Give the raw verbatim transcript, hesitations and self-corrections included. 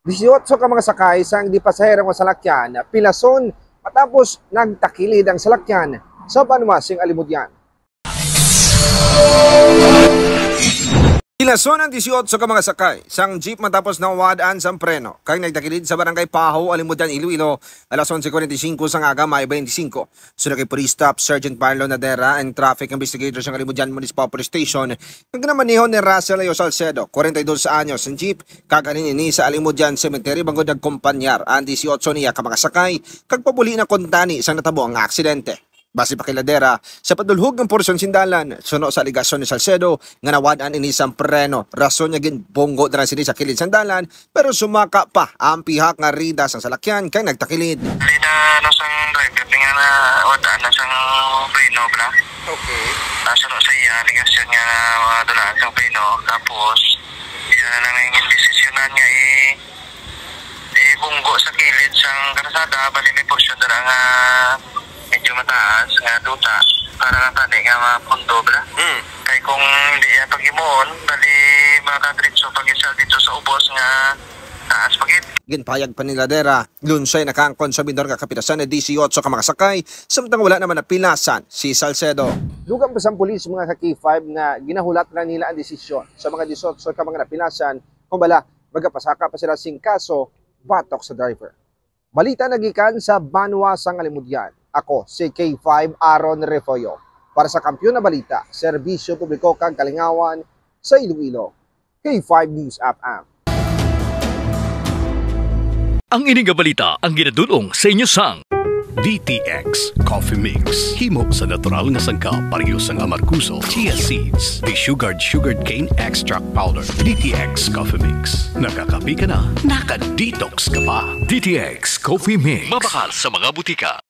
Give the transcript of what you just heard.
Disiotso ka mga sakay sang di pasahero nga salakyan pilason matapos nagtakilid ang salakyan sa banwa sing Alimodian. Pilason ang disiotso ka mga sakay sang jeep matapos nawad-an sang preno kag nagtakilid sa Barangay Paho, Alimodian, Iloilo, alas onse cuarenta y cinco sang aga, May twenty-five. Suno kay Police Staff Sergeant Marlon Nadera, ang traffic investigator sang Alimodian Municipal Police Station, ang ginamaneho ni Russell Leo Salcedo, forty-two anyos, ang jeep, kag halin ini sa Alimodian Cemetery bangod nagkompanyar ang disiotso niya ka mga sakay kag pabulig na kuntani sang natabo ang aksidente. Base pa kay Ladera, sa padulhog nga porsyon sing dalan, suno sa alegasyon ni Salcedo nga nawad-an ini sang preno, rason nga ginbunggo na lang sini sa kilid sang dalan, pero sumaka pa ang pihak nga rida sang salakyan kag nagtakilid. Dali na, ano, sang driver, di nga na, wala na sang preno, bra. Okay. Nasuno sa iya, alegasyon nga na, mga dulaan sang preno. Tapos, iya na lang ang desisyonan nga i-, ibunggo sa kilid sang karsada, bali may porsyon dala nga medyo mataas nga duta para lang tani nga mapundo, bra. Hmm. Kay kung hindi niya paghimuon, bali makadiretso pa gid siya dito sa ubos nga taas pa gid. Ginpahayag pa ni Ladera, lunsay nakaangkon sa minor nga kapitasan ni disiotso ka mga sakay, samtang wala naman napilasan si Salcedo. Dugang pa sang pulis, mga ka K five, nga ginahulat na nila ang desisyon sa mga disiotso ka mga napilasan, kung bala, magapasaka pa sila sing kaso batok sa driver. Balita nagikan sa banwa sang Alimodian. Ako si K five Aaron Refollo para sa Kampiyon na Balita, Serbisyo Publiko kag Kalingawan sa Iloilo, K five News F M. Ang ini nga balita ang ginadul-ong sa inyo sang D T X Coffee Mix. Himo sa natural nga sangkap, pareho sang amargoso, chia seeds, desugared sugarcane extract powder. D T X Coffee Mix. Nakakape ka na, naka-detox ka pa. D T X Coffee Mix. Mabakal sa mga butika.